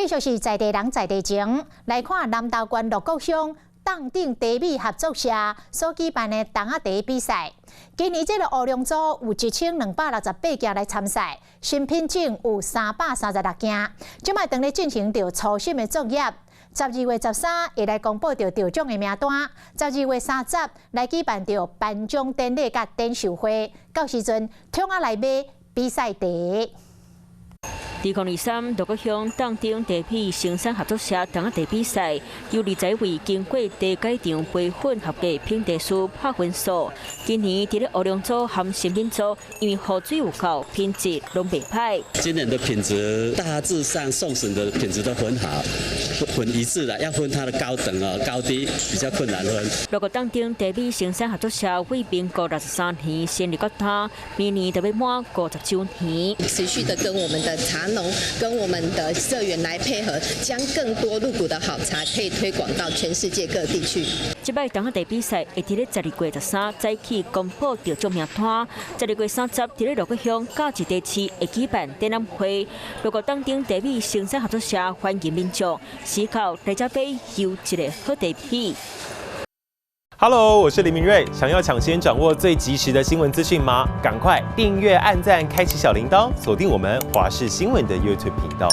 繼續是在地人在地情，來看南投縣鹿谷鄉凍頂茶米合作社所舉辦的冬仔茶比賽。今年這個烏龍組有1268件來參賽，新品種有336件。這擺當咧進行著初審的作業。12月13會來公布著得獎的名單，12月30來舉辦著頒獎典禮佮展售會，到時陣通仔來買比賽茶。2023鹿谷鄉凍頂茶米生產合作社冬仔茶比賽，由20位經過茶改場培訓合格品茶師拍分數。今年佇咧烏龍組和新品組，因為雨水有夠，品質攏袂歹。今年的品質大致上送審的品質都很好，很一致的，要分它的高等啊高低比較困難分。鹿谷凍頂茶米生產合作社為民國63年成立到今，明年就欲滿50週年。持續的跟我們的茶農跟我們的社員來配合，將更多鹿谷的好茶可以推廣到全世界各地去。這擺冬仔茶比賽會佇咧12月13早起公布得獎名單，12月30佇咧鹿谷鄉甲一茶市會舉辦展覽會。鹿谷凍頂茶米生產合作社歡迎民眾，時到來遮買優質的好茶米。 Hello，我是林明瑞。想要搶先掌握最及時的新聞資訊嗎？趕快訂閱、按讚、開啟小鈴鐺，鎖定我們華視新聞的 YouTube 頻道。